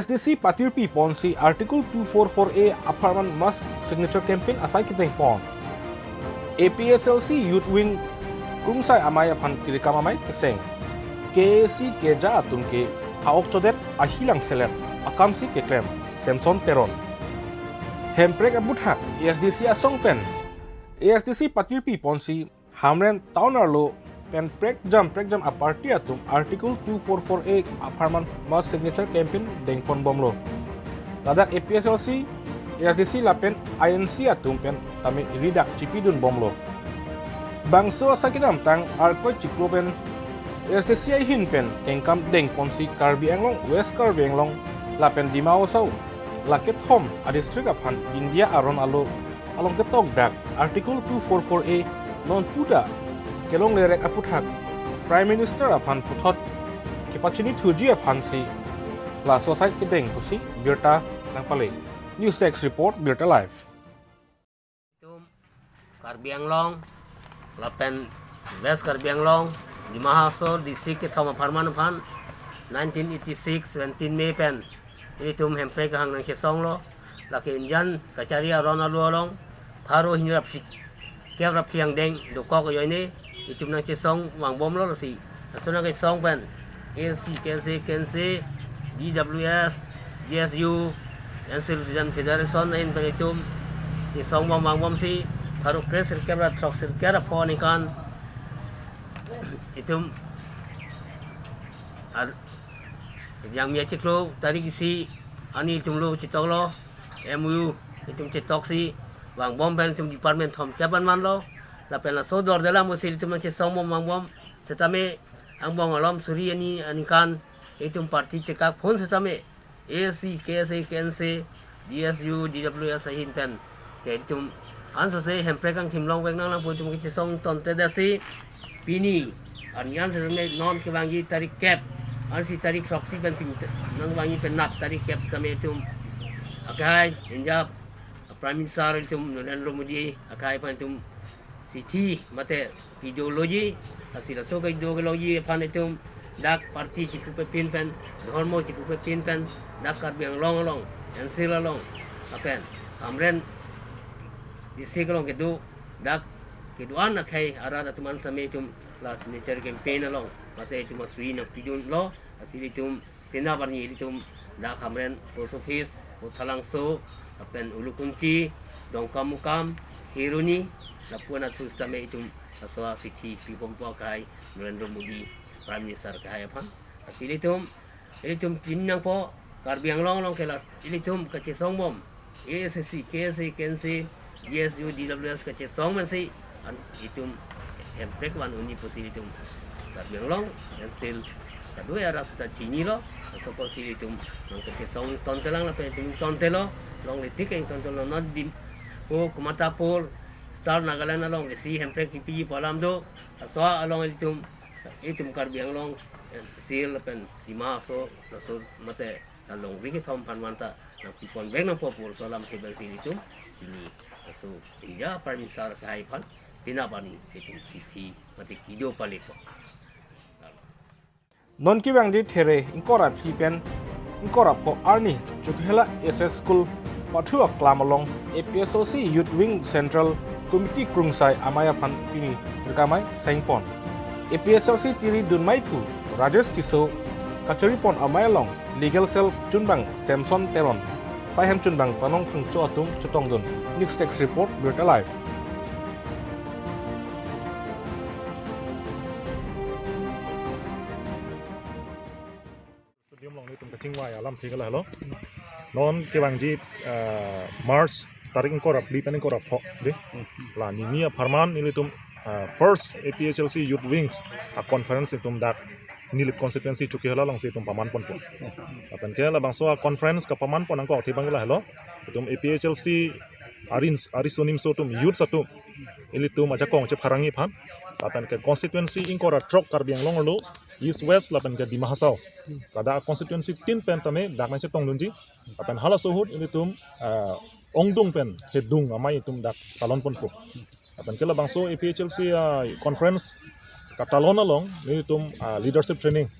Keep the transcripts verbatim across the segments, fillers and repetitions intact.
ASDC patirpi ponsi Article two four four A apharman mass signature campaign asai kedeng pon. APHLC Youth Wing Krungsai Amei aphan tirikam amei keseng. KAAC keja atum ke ha-ok chodet ahilang selet akamsi keklem Samson Teron. Hemprek aputhak ASDC asong pen ASDC patirpi ponsi Hamren town arlo pen prekjam prekjam aparty atum Article two four four A apharman mass signature campaign dengpon bomlo. Ladak APHLC, ASDC lapen INC atum pen tame ri dak chipidun bomlo. Bangso asai kedamtang Arkoi Chiklo pen ASDC ahin pen kengkam dengponsi Karbi Anglong, West Karbi Anglong lapen Dima Hasao la kethom adistrict aphan India aron alo along ketok dak Article two four four A non puda kelonglerek aputhak Prime Minister aphan puthot kepachini thuji aphansi laso asai kedeng pusi birta nangpale. News Desk Report, Birta Live. Itum Karbi Anglong lapen West Karbi Anglong, Dima Hasao district kethom apharman aphan nineteen eighty-six seventeen May pen ilitum Hemprek kehang nangkesonglo. Lake injan kachari aron alo along pharo hini ra phli kep ra phli angdeng dokok ajoine itum nangkesong vangbomlo. Lasi laso nangkesong pen ASDC, KAAC, KNC, DWS, DSU, NC Student Federation ahin pen itum kesong bom vangbomsi pharo kre sirkep ra throk sirkep ra pho aningkan itum ar- Jangmi achiklo tarik isi arni itum lo chetoklo, MoU itum chetoksi vangbom pen itum department thomkep an manlo. Lapen laso dordelang pusi itum nangkesong bom vangbom setame angbong alom suri arni aningkan itum party chekak phun setame ASDC, KAAC, KNC, DSU, DWS ahin pen ke itum ansose Hemprek kangthim longvek nanglang pu itum kechesong tonte dasi pini arni an setame non kevangji tarik kep, ansi tarik throksi pen pin nangvangji penap tarik kep setame itum akai India Prime Minister itum Narendra Modi akai aphan itum chithi mate kedo loji, lasi laso kedo keloji aphan itum dak party chipupepin pen, dhormo chipupepin pen, dak Karbi Anglong along, N C Hills along, lapen Hamren district along kedo, dak kedo-an akhei arat atum an setame itum la signature campaign along mate itum asui nangpidunlo, lasi itum penap arni ilitum dak Hamren post office, Bothalangso, lapen Ulukunti, Dongkamukam, Kheroni, lapu-an atum setame itum laso achithi pibompo akai Narendra Modi Prime Minister akai aphan. Lasi ilitum, ilitum pin nangpo Karbi Anglong along ke la ilitum kachesong bom ASDC, KAAC, KNC, DSU, DWS kachesong mansi an itum Hemprek van-unji pusi itum Karbi Anglong, N C Hills kadokave arat seta chinilo, laso pusi itum nangkachesong tontelang lapen itum tontelo, longle tik keng tontelo, non dim, po Kamatapur, Star Nagaland along isi Hemprek kipiji pu alam do, laso along itum, itum Karbi Anglong, N C Hills lapen Dima Hasao, laso mate along ri kethom aphan vanta nangpipon vek nangpo pu laso alam ke pensi itum pini laso India Prime Minister akai aphan penap arni itum chithi mate kedo palepo. Non kevangji there ingkoi ra phli pen ingkoi ra pho arni Chokihola S S School pathu aklam along APHLC Youth Wing Central Committee Krungsai Amei aphan pini tirikam amei sengpon. APHLC tiri dunmei pu Rajesh Tisso kacharipon amei along Legal Cell chunbang Samson Teron, saihem chunbang Panong Phangcho atum chetongdun. News Desk Report, Birta Live. Stadium along nelitum kachingvai alamthe ke lahelo. Non kevangji, eh, March tarik ingkoi ra phli pen ingkoi ra pho, dei. La nini apharman nelitum, eh, first APHLC Youth Wings a conference itum dak Nilip constituency Chokihola alongsi itum paman ponpo. Lapen ke labangso a conference kapaman pon angkok athe abang lahelo. Itum APHLC arin, ariso nimso atum youths atum ilitum ajakong chepharangji aphan. Lapen ke constituency ingkoi ra throk Karbi Anglong arlo, East, West lapen ke Dima Hasao. Ladak constituency tin pen tame dak nangchetongdunji. Lapen halaso ahut ilitum, ah, ongdung pen hedung amei itum dak talon ponpo. Lapen ke labangso APHLC, ah, conference katalon along nelitum, ah, leadership training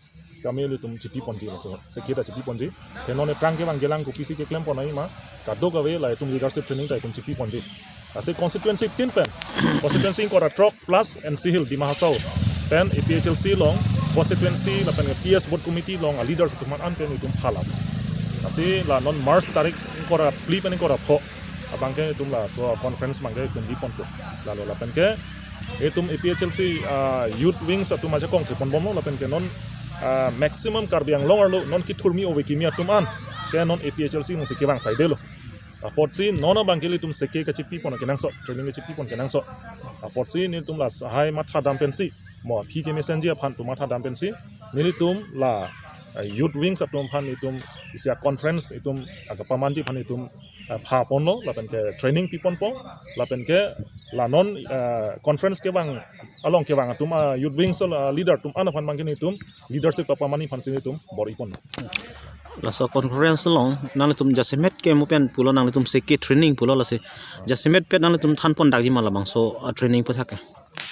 Kami ilitum chipi ponji laso, sekre ta chipi ponji. Te non aphrang kevangji alang kopisi keklem pon nangji ma, kadokave la itum leadership training ta itum chipi ponji. Lasi constituency tin pen, constituency ingkoi ra throk plus N C Hills Dima Hasao pen A P H L C along, constituency lapen P S board committee along a leaders atum an pen itum phalap. Lasi la non March tarik ingkoi ra phli pen ingkoi ra pho abangke itum laso conference abangke itum bi ponpo. Lalo lapen ke itum A P H L C, ah, youth wings atum ajakong thepon bomlo lapen ke non, ah, maximum Karbi Anglong arlo non kethurmi ove kimi atum an ke non A P H L C alongsi kevang saidelo. Apotsi non abangke ilitum sekre kachipi pon kenangsot, training kachipi pon kenangsot. Apotsi nelitum la lahai matha dam pensi, mo aphi kemesenji aphan tum matha dam pensi, nelitum la, eh, youth wings atum aphan itum isi a conference itum, ah, kapamanji aphan itum, ah, pha ponlo, lapen ke training pi ponpo, lapen ke la non, ah, conference kevang along kevang atum, ah, youth wings, ah, leader atum an aphan abangke nelitum leadership papamanji aphansi nelitum bor-i ponlo. Laso conference along nanglitum jasemet ke mo pen pulo, nanglitum sekre training pulo, lasi jasemet pen nanglitum than pon dakji ma labangso, ah, training aputhak ke?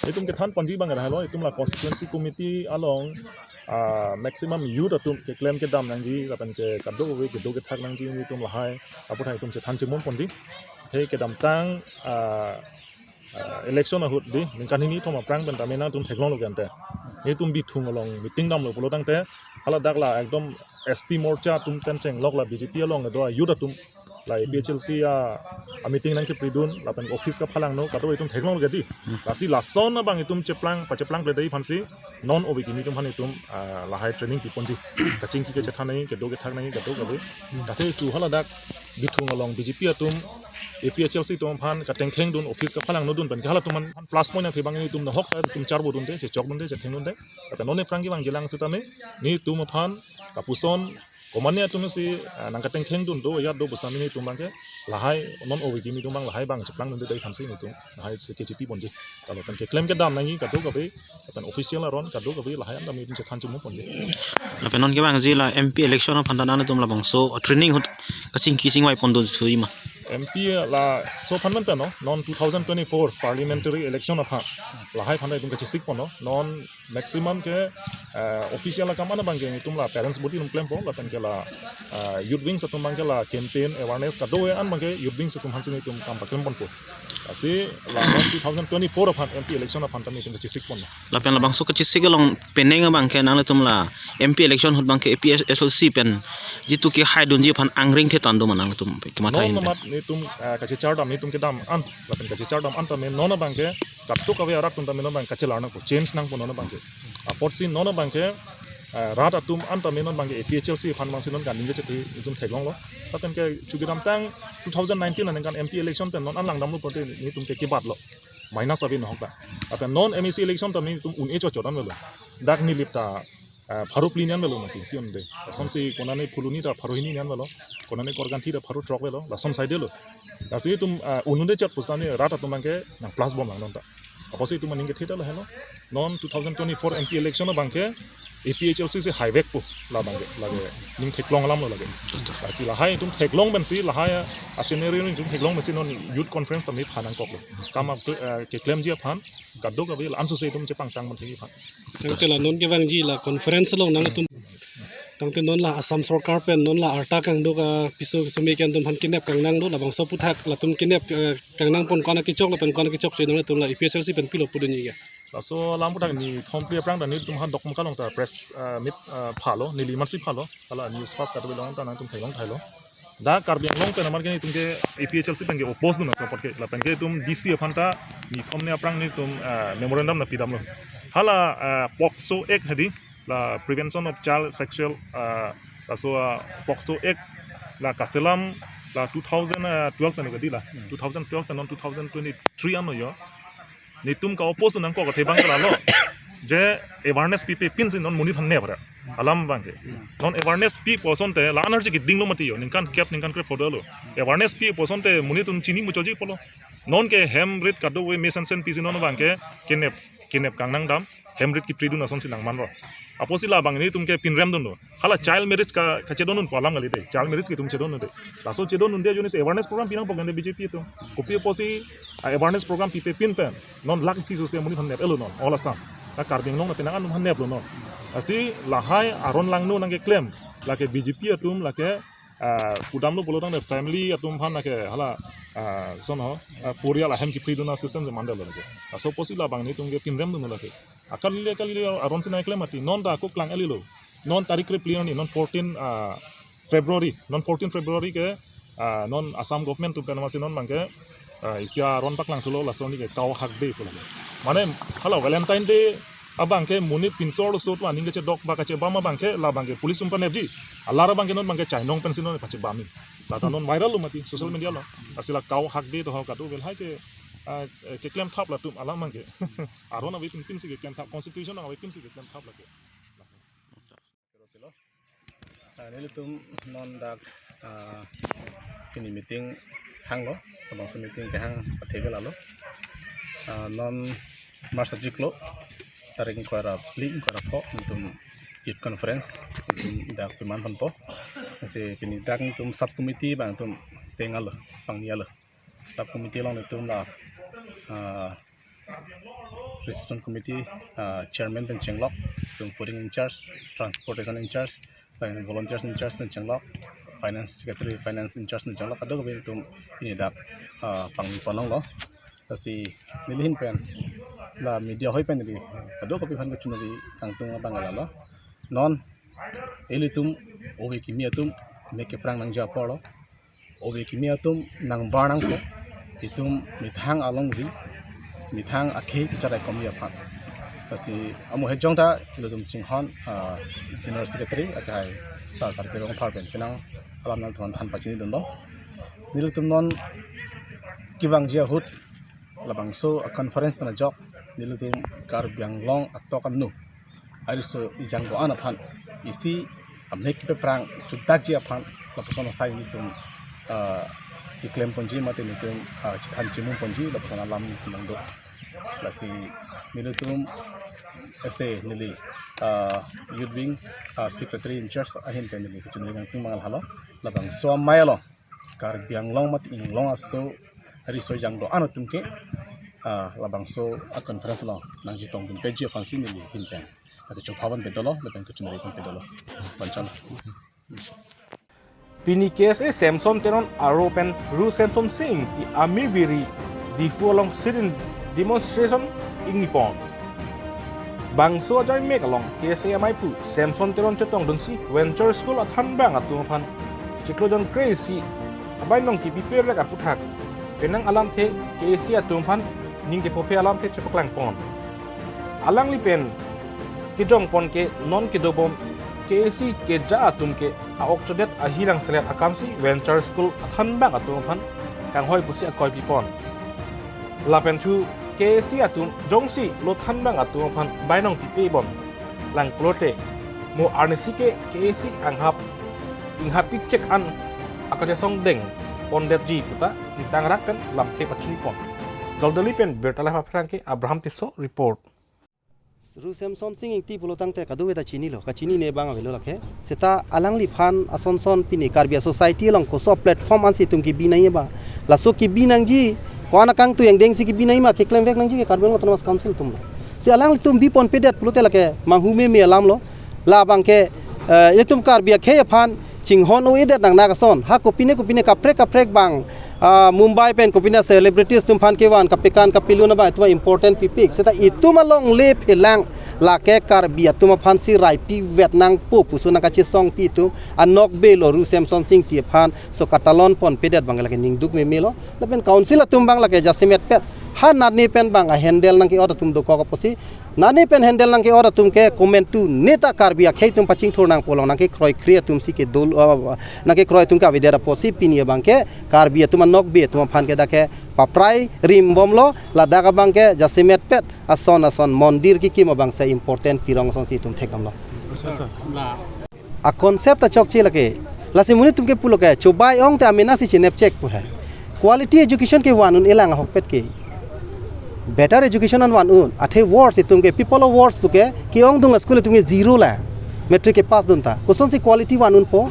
Itum kethan ponji abang lahelo, itum la constituency committee along, ah, maximum youth atum keklem kedam nangji lapen ke kadokave kedo kethak nangji, nelitum lahai aputhak itum chethan chemum ponji. Te kedamtang, ah, ah, election ahut dei, ningkan hini kethom aphrang pen tame nangtum theklonglo ke ante, nelitum Bithung along meeting damlo pulo tangte, haladak la ekdom S T Morcha atum pen chenglok la B J P along kedo a youth atum la A P H L C a, a meeting nangkepridun lapen office kaphalangno, kadokave itum theklonglo ke dei. Lasi lason abang itum cheplang, pacheplang pledei aphansi non ove kimi atum aphan itum, ah, lahai training pi ponji. Kachingki kachethan nangji, kedo kethak nangji, kadokave. Kate chu haladak Bithung along B J P atum A P H L C atum aphan katengkheng dun, office kaphalangno dun pen ke halatum aphan plus point nangthe abang nelitum nahok ta itum charbo dunde, chechok dunde, chetheng dunde. Lapen non aphrang kevangji alang setame nelitum aphan lapuson komatne atum si, ah, nangkatengkheng dun do, ya do pusitame nelitum abangke lahai non ove kimi atum abang lahai abang cheplang dunde dei aphansi nelitum lahai sekre chipi ponji. Lapen keklem kedam nangji kadokave, lapen official aron kadokave lahai an tame nelitum chethan chemum ponji. Lapen non kevangji la M P election aphan ta nanglitum labangso training ahut kachingki chingvai pon dun suji ma? M P laso aphan pen no, non two thousand twenty-four parliamentary election aphan lahai aphan itum kachesik ponlo, non maximum ke, eh, official akam an abangke itum la parents body itum klempo, lapen ke la, eh, youth wings atum abangke la campaign awareness kadokave an abangke youth wings atum aphansi itum kam paklem ponpo. Lasi la non two thousand twenty-four aphan M P election aphan tame itum kachesik ponlo. Lapen labangso kachesik along penang abangke nanglitum la M P election ahut abangke A P H L C pen jitu kehai dunji aphan angring the tando ma nanglitum kematha Non ahin pen? Amat nelitum, eh, kachechar dam nelitum kedam an, lapen kachechar dam an tame non abangke kadokave arat atum tame non abang kachelar nangpo, change nangpo non abangke. Apotsi non abangke, eh, rat atum an tame non abangke A P H L C aphan abangsi non kaning kachethe itum theklonglo. Lapen ke chu kedamtang two thousand nineteen aningkan M P election pen non an langdamlo pulote nelitum ke kebatlo. Minus ave nahok ta. Lapen non M A C election tame nelitum un-e chochot an avelo. Dak Nilip ta, eh, pharo phli ni an avelo mati, ki un-e. Lasonsi konane Phuloni ta pharo hini ni an avelo. Konane Korkanthi ta pharo throk avelo. Lason saidelo. Lasi itum, eh, un-e chot pusitame rat atum abangke nang plus bom lang non ta. Apotsi itum aning kethe ta lahelo. Non two thousand twenty-four M P election abangke A P H L C si haivekpo labangke, lake ning theklong alamlo lake. Lasi lahai itum theklong pensi lahai a scenario itum theklong pensi non youth conference tame pha nangkoklo. Kam ap, eh, keklemji aphan kadokave la-an sose itum chepangtang man thengji aphan. Tangte la non kevangji la conference along nanglitum, tangte non la Assam Sorkar pen non la arta kangduk apiso kesome ke-en atum aphan kenep kangnang do, labangso aputhak latum kenep, eh, kangnang pon ko-an akechok lapen ko-an akechokche nanglitum la A P H L C pen pilo pudunji ke? Laso alam aputhak nithom phli aphrang ta nelitum ha Dokmoka along ta press, eh, meet, eh, phalo, neli amatsi phalo, hala news fast kadokave along ta nangtum theklong thailo. Dak Karbi Anglong pen amat ke nelitum ke A P H L C pen ke oppose dun aso apot ke, lapen ke itum D C aphan ta nithom ni aphrang nelitum, eh, memorandum nangpidamlo. Hala, eh, POCSO Act hadi, la Prevention of Child Sexual, eh, laso, eh, POCSO Act la kaselam la two thousand twelve pen kadi la, two thousand twelve pen non two thousand twenty-three ano yo. Nelitum ka-oppose nangkok athe abang ke lalo. Je awareness pipe pinsi non monit aphan nep ra alam abangke. Non awareness pipo asonte la-an arje kedinglo mati yo, ningkan kep ningkan krep pho dolo. Awareness pipo asonte monit atum chini muchotji pulo. Non ke hem rit kadokave mesensen pisi non abangke kenep, kenep kangnang dam, hem rit kipridun asonsi nangmanlo. Apotsi labang nelitum ke pinrem dunlo. Hala child marriage ka, kachedondunpo alam kali dei. Child marriage ke itum chedondunde. Laso chedondunde ajoinesi awareness program pinangpo ke nde B J P atum. Kopi apotsi, ah, awareness program pipe pin pen non lakh isi sose monit aphan nep-etlo non, all Assam. Ta Karbi Anglong na penang an aphan neplo non. Lasi lahai aron langno nangkeklem, lake B J P atum, lake, ah, pudamlo pulo tangte family atum aphan lake hala, ah, son ho, ah, porial ahem kipridun a-system de mandalo lake. Laso apotsi labang netum ke pinrem dunlo lake. Akalile akalile aron si nangkeklem mati. Non ta ako klang-eli lo. Non tarik kre-phli arni, non fourteen, ah, February, non fourteen February ke, ah, non Assam government atum pen masi non abangke, ah, isi aron paklang thulo, laso arni ke Cow Hug Day pulo. Mane hala Valentine Day abangke monit pinso arloso atum aning kachedok ba kachebam abangke, labangke police atum panepji. Alar abangke non abangke chainong pensi non pachebam ni. Lata non viral lo mati social media lo. Lasi la Cow Hug Day to ho kado vel hai ke, ah, keklem thap latum alam abangke. Aron avepin pinsi keklem thap, constitution avepin si keklem thap lake. Ah, nelitum non dak, ah, pini meeting hanglo, labangso meeting kehang athe ke lalo. Ah, non March achiklo, tarik ingkoi ra phli, ingkoi ra pho, nelitum youth conference, nelitum dak piman ponpo. Lasi pini dak nelitum sub committee abang nelitum seng alo, pangni alo. Sub committee along nelitum la, ah, reception committee, ah, chairman pen chenglok, nelitum fooding in charge, transportation in charge, lapen volunteers in charge pen chenglok, finance secretary, finance in charge pen chenglok, kadokave nelitum pini dak, ah, pangni pon longlo. Lasi neli ahin pen, la media hoi pen neli kadokave aphan kachinari kangtung abang lalo. Non ilitum ove kimi atum mek keprang nangji apor lo. Ove kimi atum nangbar nangpo, itum methang alongri, methang akhei kecharaikomji aphan. Lasi amo hejong ta ilitum chinghon, ah, General Secretary akehai Sar Sarpi Rongphar pen penang alam nangtum aphan pachinidunlo. Nelitum non kevangji ahut labangso a-conference pen ajok nelitum Karbi Anglong atok anu ariso ejang do-an aphan, isi amek keprang chudakji aphan lapuson asai nelitum, ah, keklem ponji mate nelitum, ah, chethan chimum ponji lapuson alam nelitum nangdo. Lasi nelitum ese neli, ah, youth wing, ah, secretary in charge ahin pen neli kachinari kangtung abang lalo. Labangso amei along Karbi Anglong mate inglong aso ariso ejang do-an atum ke, ah, labangso a-conference along nangchetongdun peji aphansi neli ahin pen kachopha pon pedolo, lapen kachinari pon pedolo. Panchal. Pini K S A Samson Teron aro pen Ru Samson Sing Ingti amirbi ri Diphu along sit-in demonstration ingni pon. Bangso ajoi mek along K S A amaiphu Samson Teron chetongdunsi Venture School athanbang atum aphan chiklo jon kre-isi abainong kipi perek aputhak penang alamthe K S A atum aphan ning kepho phe alamthe chepaklang pon. Alangli pen kejong pon ke non kedobom K S A keja atum ke a-ok chodet ahi langselet akamsi Venture School athanbang atum aphan kanghoi pusi akoi pi pon. Lapen thu K S A atum jongsi lo thanbang atum aphan bainong pipe bom lang pulote mo arnisi ke K S A anghap inghap pik chek an akachesong deng pondetji puta nitang rak pen lamthe pachini pon. Jaldali pen birta live aphrang ke Abraham Tisso report. Ru Samson Sing Ingti pulo tangte kadokave ta chinilo, kachinine abang avelo lake. Seta alangliphan asonson pini Karbi a-society along koso platform ansi itum kebi nangji ba. Laso kebi nangji, ko-an akangtui angdengsi kebi nangji ma, keklemvek nangji ke Karbi Anglong Autonomous Council atum lo. Si alanglitum bi ponpedet pulote lake manghu meme alam lo. Labang ke, eh, itum Karbi akhei aphan chinghon o-edet nangnak ason. Ha kopine kopine kaprek kaprek abang, ah, Mumbai pen kopine celebrities atum aphan kevan kapekan kapelun abang itum important pipik. Seta itum alongle phelang lake Karbi atum aphansi raipi vet nangpo pusi nangkachesongpi atum anokbe lo. Ru Samson Sing Ingti aphan so katalon ponpedet abang lake ningduk meme lo. Lapen council atum abang lake jasemet pet ha nani pen abang a-handle nangke-ot atum dokok apotsi nani pen handle nangke-ot atum ke komantu neta Karbi akhei atum pachingthur nangpo, along nangkekroikre atumsi kedolo, ah, nangkekroi atum ke avedet apotsi pini abang ke Karbi atum anokbe atum aphan ke dak ke paprai rimbomlo, ladak abang ke jasemet pet ason ason mondir kekim abang si important pirong asonsi itum thekdamlo. A-concept ta chokche lake. Lasi monit atum ke pulo ke, chobai ong te amena si chenep chek pu hai. Quality education kevan un-e lang ahokpet ke. Better education an van un. Athe worst itum ke, people of worst pu ke, ke-ongdung a-school itum ke zero la. Matric kepass dun ta. Kosonsi quality van unpo.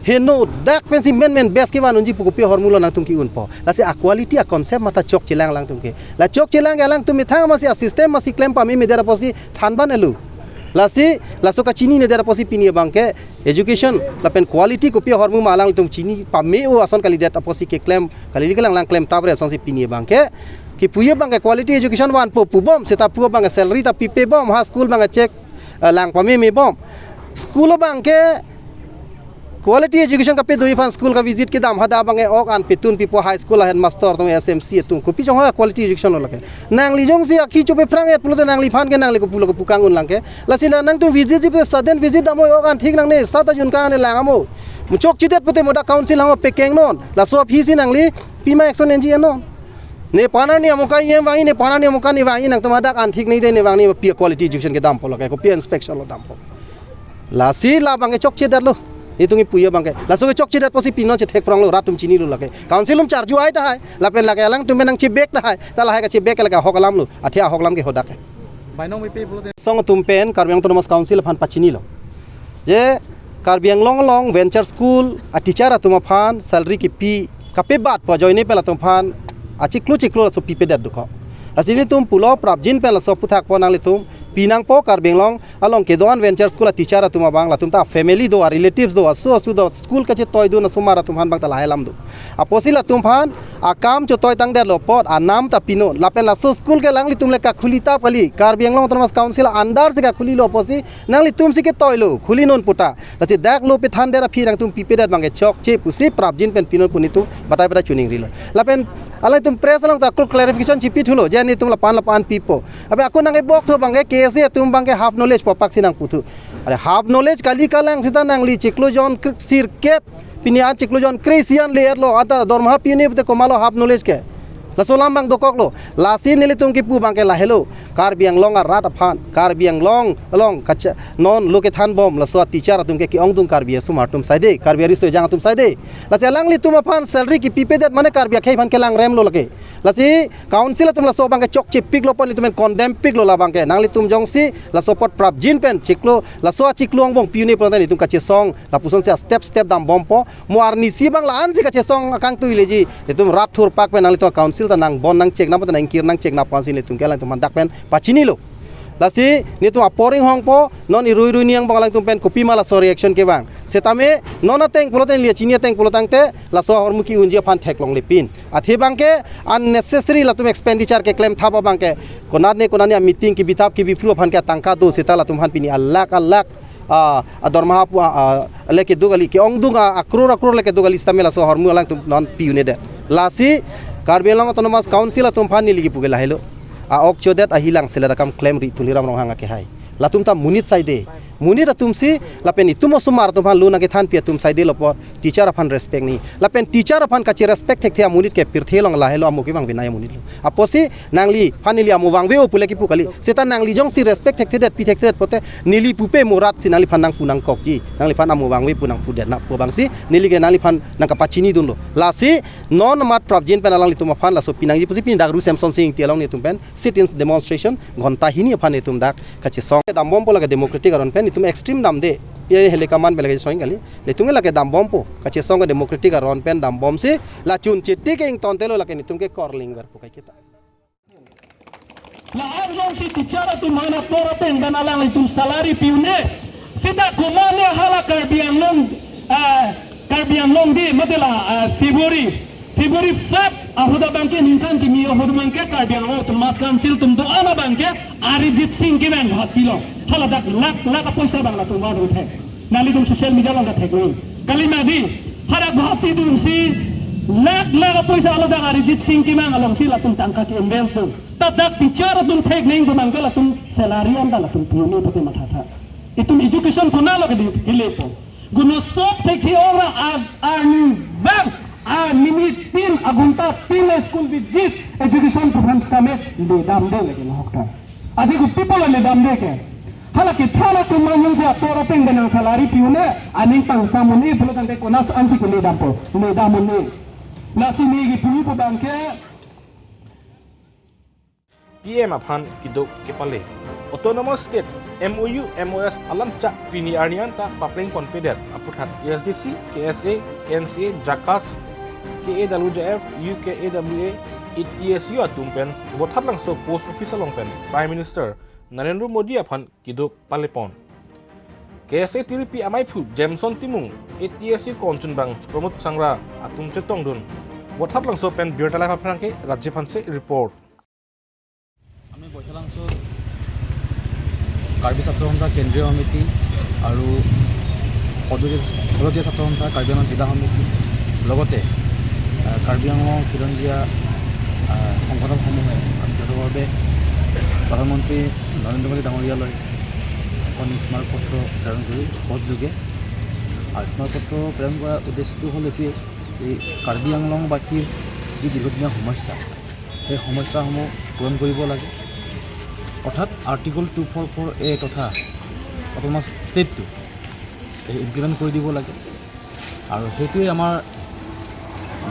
Heno dak pensi men men best kevan unji pu kopi ahormu lo nangtum ke-unpo. Lasi a-quality a-concept mata chokchelang alangtum ke. La chokchelang ke alangtum methang masi a-system masi klem pamemedet apotsi thanban elu. Lasi, laso kachininedet apotsi pini abangke education lapen quality kopi ahormu ma alanglitum chini pame-o ason kalidet apotsi keklem, kali kelang lang klem tabre asonsi pini abangke kipuji abangke quality education vanpo pubom, seta pu abangke salary ta pipebom, ha school abangke check, eh, lang pamemebom. School abangke quality education kapedoji aphan school ka-visit kedam, hadak abangke ok an petun pipo, high school a-headmaster atum, S M C atum, kopi chong ha quality education lo lake. Nangli jongsi aki chope phrang-et pulote nangliphan ke nangli kopulo kopu kang-un langke. Lasi la nangtum visit ji pute sudden visit dampo, ok an thik nangne, sat ajun kang ne lang amo. Muchok chidet pute mo dak council hang pekeng non. Laso aphisi nangli pima action enji non. Ne panani amoka iem vangji, ne panani amoka ne vangji, nangtum hadak an thik ne de ne vangji, pi quality education kedampo lake, kopi inspection lo dampo. Lasi la abangke chokchedetlo. Netum kipuji abangke. Laso kechokchedet apotsi pinon chethek pronglo, rat atum chinilo lake. Council atum charju ai tahai. Lapen lake alangtum pen nangchebek tahai. Ta lahai kachebek lake ahok alam lo. Athe ahok alam ke hadak ke. Bainong B P pulote. Song atum pen Karbi Anglong Autonomous Council aphan pachinilo. Je Karbi Anglong along venture school a-teacher atum aphan salary kipi kapebatpo ajoine pen latum aphan achiklo chiklo laso pipedet dokok. Lasi netum pulo prapjin pen laso aphuthak po, nanglitum pinangpo Karbi Anglong along kedo-an venture school a-teacher atum abang, latum ta family do, a-relatives do, aso aso do, school kachetoidun asomar atum aphan abang ta lahai alam do. Apotsi latum aphan akam chetoitangdetlo apot anam ta pinon. Lapen laso school ke alanglitum le kakhuli tap kali, Karbi Anglong Autonomous Council under si kakhulilo apotsi nanglitum si ketoilo, khuli non puta. Lasi dak lo pethandet aphi nangtum pipedet abangke chokche pusi prapjin pen pinon pu netum batai batai chuning rilo. Lapen alangtum press along ta kro clarification chipithulo, je netum lapan lapan pipo. Abe ako nangkebok thu abangke K S A atum abangke half knowledge po apak si nangputhu. Are half knowledge kali kalang seta nangli chiklo jon kr-, sirkep, pini an chiklo jon kre-isi an le-etlo, anta dormaha pi-un-e pute komatlo half knowledge ke. Laso alam abang dokoklo. Lasi nelitum kipu abangke lahelo. Karbi Anglong arat aphan, Karbi Anglong along kacha non lo kethanbom laso a-teacher atum ke ke-ongdung Karbi asomar atum saide, Karbi ariso ejang atum saide. Lasi alanglitum aphan salary kipipedet mane Karbi akhei aphan kelangremlo lake. Lasi council atum laso abangke chokchepiklo apot netum pen condemn piklo la abangke. Nanglitum jongsi laso apot prapjin pen chiklo, laso achiklo angbong pi-un-e pulote netum kachesong, lapusonsi a-step step dambompo. Mo arnisi abang la-ansi kachesong akangtui leji. Netum rat thurpak pen nanglitum council ta nangbon nangchek nangpo ta nangkir nangchek nangpo ansi netum ke alangtum aphan dak pen pachinilo. Lasi netum apor inghongpo, non irui irui niang abang alangtum pen kopima laso reaction kevang. Setame non ateng pulote neli chini ateng pulo tangte laso ahormu ki-unji aphan theklonglepin. Athe abangke unnecessary latum expenditure keklem thap abangke. Konatne konatne a-meeting kibithap kibiphru aphan ke atangka do seta latum aphan pini alakh alakh, ah, adormaha pu, ah, ah, le kedo kali, ke-ongdung, ah, akror akror le kedo kali setame laso ahormu alangtum non pi-un-edet. Lasi Karbi Anglong Autonomous Council atum aphan neli kipu ke lahelo. A-ok chodet ahilang selet akam klemri Tuliram Ronghang akehai. Latum ta monit saide. Monit atumsi lapen itum osomar atum aphan lo nangkethanpi atum saidelo apot teacher aphan respect nangji. Lapen teacher aphan kache-respect thekthe amonit ke pirthe along lahelo amo kevang vinai amonit lo. Apotsi nangliphan neli amo vangve-o pule kipu kali. Seta nangli jongsi respect thekthedet pi thekthedet pulote neli pupe mo rat si nangliphan nangpu nangkokji. Nangliphan amo vangve pu nangpudet na pu abangsi neli ke nangliphan nangkapachinidunlo. Lasi non amat prapjin pen alanglitum aphan laso pinangji pusi pini dak Ru Semson Sing Ingti along netum pen sit-in demonstration ghonta hini aphan netum dak kachesong. Dambompo lake democratic aron pen, netum extreme damde. Ye hele kaman pen lake song kali. Netum lake dambompo. Kachesong ke democratic aron pen dambomsi la chun chiti ke ingtontelo lake netum ke korling verpo kai kita. La-an jongsi teacher atum aphan ator ateng dan alanglitum salary pi-un-e. Seta komatne hala Karbi Anglong, ah, Karbi Anglong Day mate la, ah, February, February five ahut abangke ningkan kimi ahut abangke Karbi Anglong Autonomous Council atum do-an abangke Arijit Singh kevang Guwahati along. Hala dak lakh lakh apoisa abang latum vangthe. Nanglitum social media along ta theklong. Kali madi, hadak Guwahati dunsi lakh lakh apoisa hala dak Arijit Singh kevang alongsi latum tangka ke-invest do. Ta dak teacher atum thek neng do nangke latum salary anta latum pi-un-e pute mathatha. Itum education konatlo kedi kelepo. Kono sok thek thi ora a-, arni vang, a-minute tin, aghonta tin la school visit, education program setame ledamde lake nahokta. Athe kopi pulo ledamde ke. Hala kethan atum manyung si ator ateng benang salary pi-un-e, aning pangsam un-e pulo tangte konat ansi keledampo, ledam un-e. Lasi neli kipu pu abangke P M aphan keduk kepale. Autonomous State M O U, M O S alam chak pini arni anta paplengponpedet aphuthak A S D C, K S A, K N C A, JACAS, K A W J F, U K A W A, T S U atum pen Bothatlangso Post Office along pen Prime Minister Narendra Modi aphan keduk palepon. K S A T D P amaiphu Jameson Timung, A T S C konchunbang Pramod Sangra atum chetongdun. Vothatlangso pen Birta Live aphrangke Rajiv Hanse report. আমি বৈঠালাংচো কাৰ্বি ছাত্ৰ সন্থা কেন্দ্ৰীয় সমিতি আৰু সদৌ-, সদৌদিয়া ছাত্ৰ সন্থা কাৰ্বি আংলং জিলা সমিতি লগতে, আহ, কাৰ্বি আংলং খিলঞ্জীয়া, আহ, সংগঠনসমূহে আমি যৌথভাৱে প্ৰধানমন্ত্ৰী নৰেন্দ্ৰ মোদী ডাঙৰীয়ালৈ এখন স্মাৰক পত্ৰ প্ৰেৰণ কৰি পোষ্ট যোগে। আৰু স্মাৰক পত্ৰ প্ৰেৰণ কৰাৰ উদ্দেশ্যটো হ'ল এইটোৱে, এই কাৰ্বি আংলংবাসীৰ যি দীৰ্ঘদিনীয়া সমস্যা, সেই সমস্যাসমূহ পূৰণ কৰিব লাগে। অৰ্থাৎ আৰ্টিকল টু ফ'ৰ ফ'ৰ এ তথা অট'নমাছ ষ্টেটটো এই ইমপ্লিমেণ্ট কৰি দিব লাগে। আৰু সেইটোৱে আমাৰ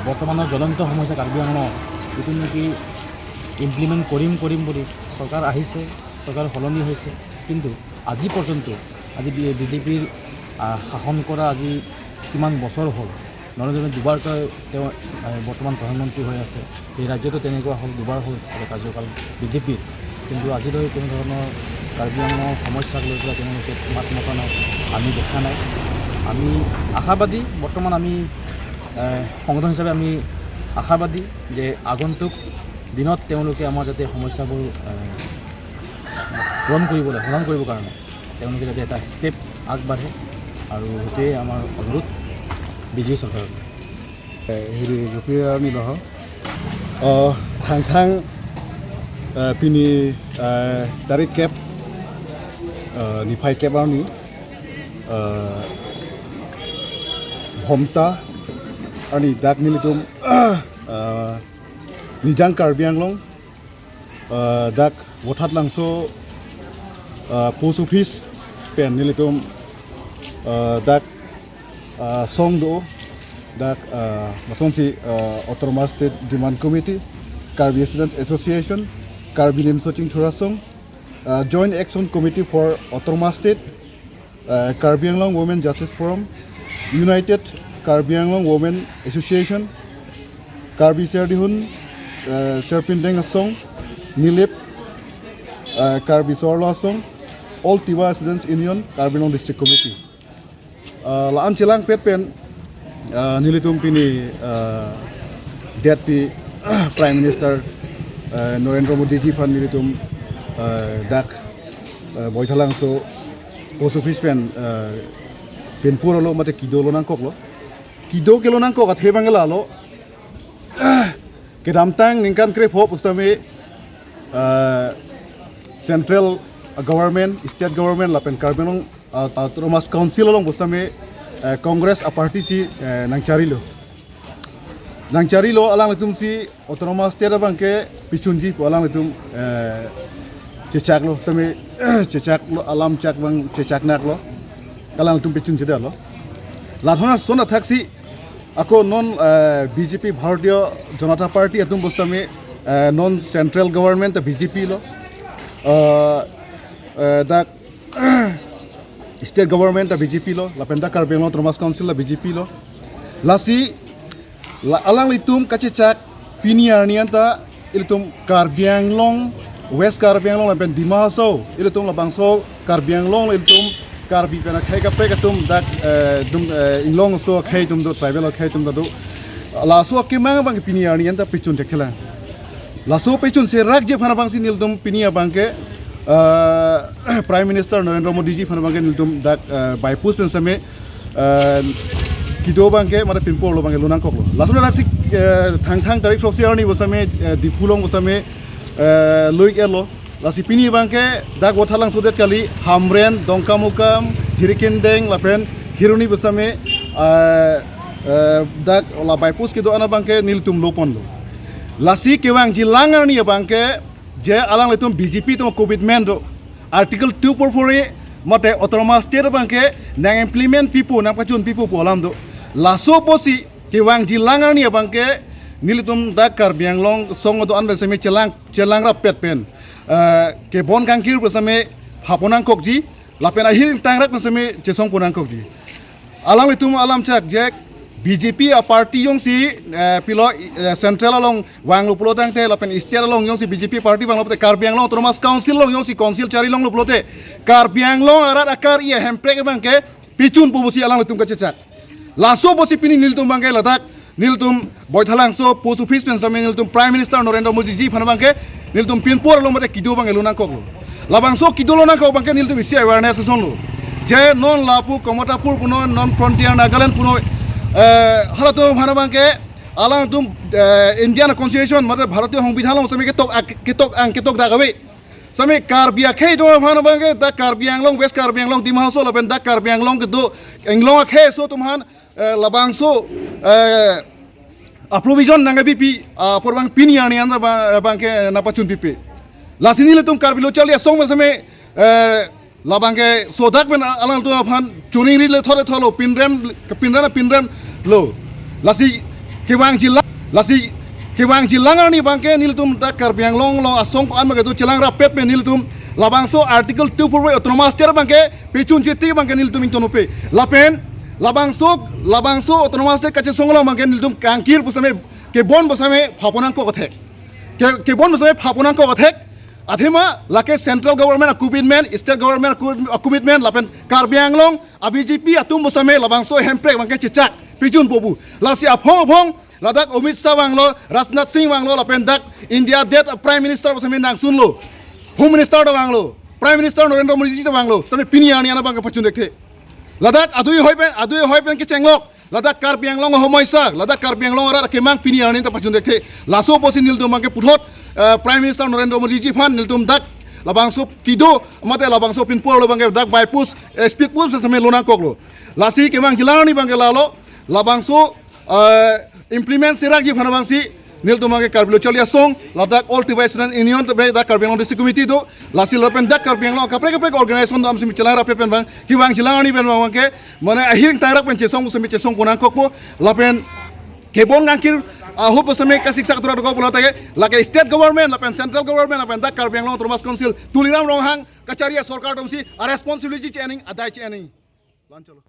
বৰ্তমানৰ জ্বলন্ত সমস্যা কাৰ্বি আংলঙৰ, যিটো নেকি ইমপ্লিমেণ্ট কৰিম কৰিম বুলি চৰকাৰ আহিছে, চৰকাৰ সলনি হৈছে, কিন্তু আজি পৰ্যন্ত, আজি বি-, বিজেপিৰ, আহ, শাসন কৰা আজি কিমান বছৰ হ'ল, নৰেন্দ্ৰ মোদী দুবাৰকৈ তেওঁ, আহ, বৰ্তমান প্ৰধানমন্ত্ৰী হৈ আছে। এই ৰাজ্যতো তেনেকুৱা হ'ল, দুবাৰ হ'ল কাৰ্যকাল বিজেপিৰ, কিন্তু আজিলৈ কোনো ধৰণৰ কাৰ্বি আংলঙৰ সমস্যাক লৈ পেলাই তেওঁলোকে মাত মতা নাই, আমি দেখা নাই। আমি আশাবাদী, বৰ্তমান আমি, আহ, সংগঠন হিচাপে আমি আশাবাদী যে আগন্তুক দিনত তেওঁলোকে আমাৰ যাতে সমস্যাবোৰ, আহ, পূৰণ কৰিবলৈ, সমাধান কৰিবৰ কাৰণে তেওঁলোকে যাতে এটা ষ্টেপ আগবাঢ়ে, আৰু সেইটোৱে আমাৰ অনুৰোধ বিজেপি চৰকাৰলৈ। Eh, hiri Gopi Arni loho. Oh, thangthang, eh, pini, eh, tarik kep, eh, niphai kep arni, eh, Bhomta arni dak nelitum, eh, Nijang Karbi Anglong, eh, dak Vothatlangso, eh, post office pen nelitum, eh, dak, eh, song do, dak, eh, masonsi, eh, Autonomous State Demand Committee, Karbi Students Association, Karbi Limso Chingthur Asong, eh, Joint Action Committee for Autonomous State, eh, Karbi Anglong Women Justice Forum, United Karbi Anglong Women Association, Karbi Serdihun, eh, Serpindeng Asong, Nilip, eh, Karbi Sorlo Asong, All Tiwa Students Union, Karbi Anglong District Committee. Eh, la-an chelangpet pen, eh, nelitum pini, eh, detpi Prime Minister, eh, Narendra Modi ji aphan nelitum, eh, dak, eh, Vothatlangso post office pen, eh, pinpur lo mate kedo lo nangkoklo. Kedo kelo nangkok athe abang lalo. Kedamtang ningkan krepho pusitame, eh, Central Government, State Government lapen Karbi Anglong, eh, Autonomous Council along pusitame, eh, Congress a-party si, eh, nangcharilo. Nangcharilo alanglitum si Autonomous State abangke pichunji pu alanglitum, eh, chechaklo, sitame chechaklo, alam chak abang chechaknaklo, alanglitum pichunchedetlo. Lathon ason athaksi ako non, eh, B J P Bharatiya Janata Party atum pusitame, eh, non Central Government ta B J P lo, eh, eh, dak State Government ta B J P lo, lapen dak Karbi Anglong Autonomous Council ta B J P lo. Lasi la alanglitum kachechak pini arni anta ilitum Karbi Anglong, West Karbi Anglong lapen Dima Hasao, ilitum labangso Karbi Anglong ilitum Karbi pen akhei kaprek atum dak, eh, dum, eh, Inglong aso akhei atum do, tribal akhei atum do. Laso akemang abang pini arni anta pichun thekthelang. Laso pichun serakji aphan abangsi nelitum pini abangke, eh, Prime Minister Narendra Modi ji aphan abangke nelitum dak, eh, by post pen sitame, eh, kedo abangke mate pinpur lo abangke lonangkoklo. Laso adak si, eh, thangthang tarik throksi arni pusitame, eh, Diphu along pusitame, eh, lo-ik-etlo. Lasi pini abangke dak Vothatlangso det kali, Hamren, Dongkamukam, Jirikindeng lapen Kheroni pusitame, eh, eh, dak la by post kedo-an abangke nelitum loponlo. Lasi kevangjilang arni abangke je alanglitum B J P atum commitment do. Article two four four A mate Autonomous State abangke nang implement pipo, nangpachun pipo pu alam do. Laso apotsi kevangjilang arni abangke nelitum dak Karbi Anglong song do-an pen sitame chelang, chelang rappet pen, eh, kebon kangkir pen sitame phaponangkokji, lapen ahir ingtangrak pen sitame chesongponangkokji. Alanglitum alam chak jek, B J P a party jongsi, eh, pilo, eh, central along vanglo pulo tangte lapen state along jongsi B J P party vanglo pulote, Karbi Anglong Autonomous Council along jongsi council chari longlo pulote, Karbi Anglong arat akar-i ahemprek abangke pechunpo pusi alanglitum kachechak. Laso pusi pini nelitum abangke ladak nelitum Baithalangso post office pen same nelitum Prime Minister Narendra Modi ji aphan abangke nelitum pinpur lo mate kedo abangke lonangkoklo. Labangso kedo lonangkok abangke nelitum isi awareness asonlo. Je non lapu Kamatapur punon, non frontier Nagaland punon, eh, halatum aphan abangke alangtum, eh, Indian Constitution mate Bharatiya Songbidhan along same ketok ak-, ketok ang ketok dak ave. Same Karbi akhei atum aphan abangke dak Karbi Anglong, West Karbi Anglong, Dima Hasao lapen dak Karbi Anglong kedo Anglong akhei aso atum aphan, eh, labangso, eh, a provision nangkepipi, ah, apor abang pini arni anta ba-, abangke nangpachunpipe. Lasi nelitum Karbi Lo Charli Asong pen same, eh, labangke sodak pen a-, alangtum aphan chuningri le thore tholo pinrem, pinrem pinrem lo. Lasi kevangjilang, lasi kevangjilang arni abangke nelitum dak Karbi Anglong along asong ko-an abangke do chelang rapet pen nelitum labangso Article two four Autonomous State abangke pechun chiti abangke nelitum ingtonpe. Lapen labangso, labangso Autonomous State kachesong along abangke nelitum kangkir pu same, kebon pu same phaponangkok athek. Ke, kebon pu same phaponangkok athek. Athema lake central government a commitment, state government a co-, a commitment lapen Karbi Anglong a B J P atum pu same labangso ahemprek abangke chechak pechunpo pu. Lasi aphong aphong ladak Amit Shah vanglo, Rajnath Singh vanglo lapen dak India det a Prime Minister pu same nangsunlo. Home Minister ta vanglo, Prime Minister Narendra Modi ji ta vanglo, same pini arni anta abangke pachundekthe. Ladak adui ahoi pen, adui ahoi pen kechenglok. Ladak Karbi Anglong ahomoisa, ladak Karbi Anglong arat akemang pini arni anta pachundekthe. Laso pusi nelitum abangke puthot, eh, Prime Minister Narendra Modi ji aphan nelitum dak labangso kedo mate labangso pinpur lo abangke dak by post, eh, speed post same lonangkoklo. Lasi kevangjilang arni abangke lalo, labangso, eh, implement serakji aphan abangsi nelitum abangke Karbi Lo Charli Asong, ladak All Tibetan Student Union, tebe dak Karbi Anglong District Committee do, lasi lapen dak Karbi Anglong kaprek kaprek organization do amsi mi chelang rapet pen abang, kevangjilang arni pen abangke, mane ahiring tangrak pen chesong pu same chesongponangkokpo, lapen kebon kangkir ahut pu same kasiksak tura dokok pulo tangte, lake state government, lapen central government, lapen dak Karbi Anglong Autonomous Council, Tuliram Ronghang kachari asorkar atumsi a responsibility che-ening, adai che-ening. Lancholo.